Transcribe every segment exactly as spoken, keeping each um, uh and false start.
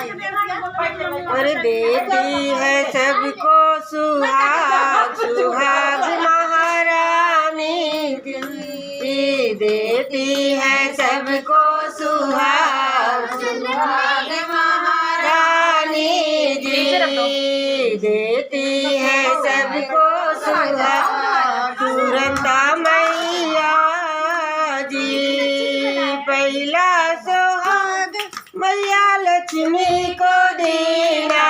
अरे देती है सबको सुहाग, सुहाग महारानी जी देती है सबको सुहाग, सुहाग महारानी जी देती है सबको सुहाग। तुरंत मैया जी पहला सुहाग मैया लक्ष्मी को देना,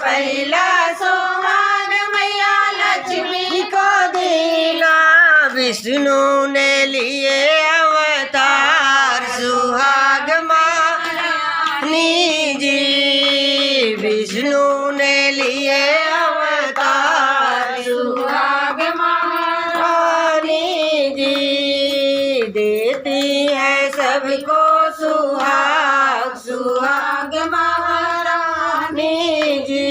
पहला सुहाग मैया लक्ष्मी को देना। विष्णु ने लिए अवतार सुहाग महारानी जी, विष्णु ने लिए अवतार सुहाग महारानी जी देती है सबको सुहाग, सुहाग महारानी जी।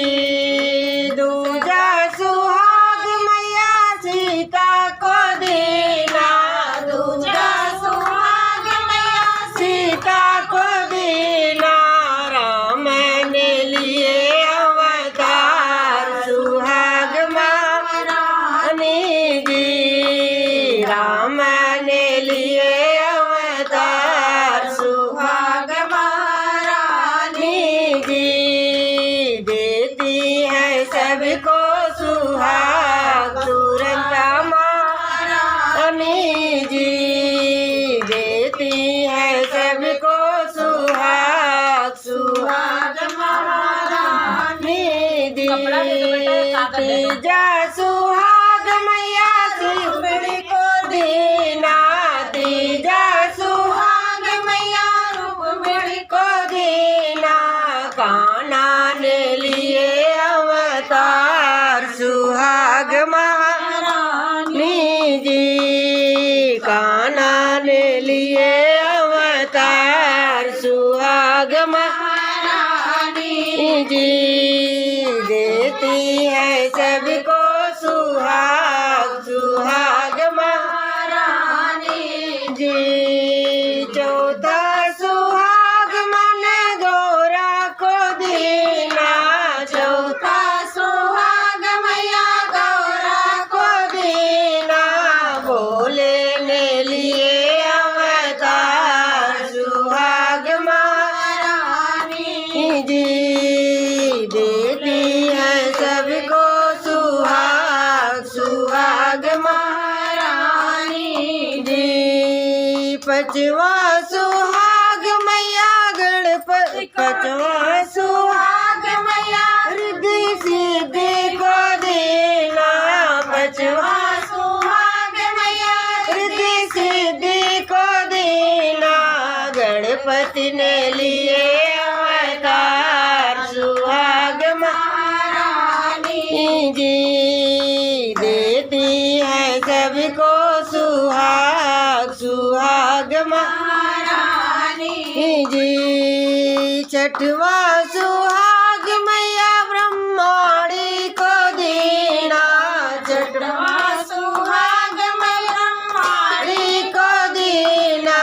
दूजा सुहाग मैया सीता को देना, दूजा सुहाग मैया सीता को देना। राम ने लिए अवतार सुहाग महारानी जी, राम ने लिए अवतार सुहाग महारानी जी देती है सबको सुहाग। तुरंत महारानी जी देती है सबको सुहाग, सुहाग महारानी जी। तीजा सुहाग मैया सुमड़ी को दीना, तीजा सुहाग मैया रुक्मिणी को दीना। कान्हा ने लिए अवतार सुहाग महारानी जी, कान्हा ने लिए अवतार सुहाग महारानी जी देती है सबको सुहाग, सुहाग महारानी जी। चौथा सुहाग मन गौरा को दीना, चौथा सुहाग मैया गौरा को दीना। भोले ने लिए अवतार सुहाग महारानी जी देती है सबको सुहाग, सुहाग महारानी जी। पचवा सुहाग मैया गणपति, पचवा सुहाग मैया रिद्धि सिद्धि को देना, पचवा सुहाग मैया रिद्धि सिद्धि को देना। गणपति ने लिए अवतार सुहाग महारानी जी देती है सबको सुहाग, सुहाग महारानी जी। छठवा सुहाग मैया ब्रह्माणी को दीना, छठवा सुहाग मैया ब्रह्माणी को दीना।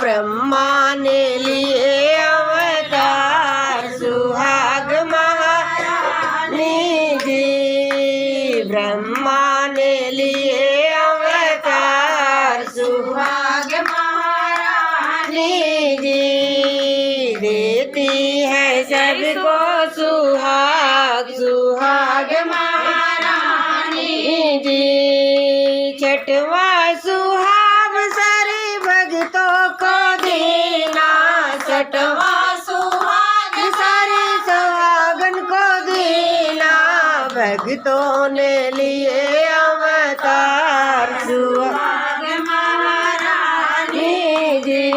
ब्रह्मा ने लिए अवतार सुहाग महारानी जी, ब्रह्मा ने लिए अवतार सुहाग महारानी जी देती है सबको सुहाग, सुहाग महारानी जी। छठवा सुहाग सारे भक्तों को देना, छठवा सुहाग सारे सुहागन को देना। भक्तों ने लिए अवतार सुहाग महारानी जी,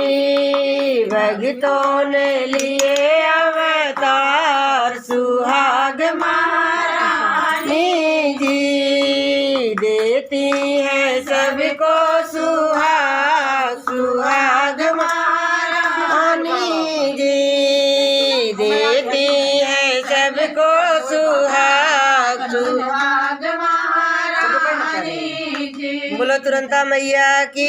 भक्तों ने लिए अवतार सुहाग महारानी जी देती है सबको सुहाग, सुहाग महारानी जी देती है सबको सुहाग, सुहाग महारानी जी। बोलो तुरंता मैया की।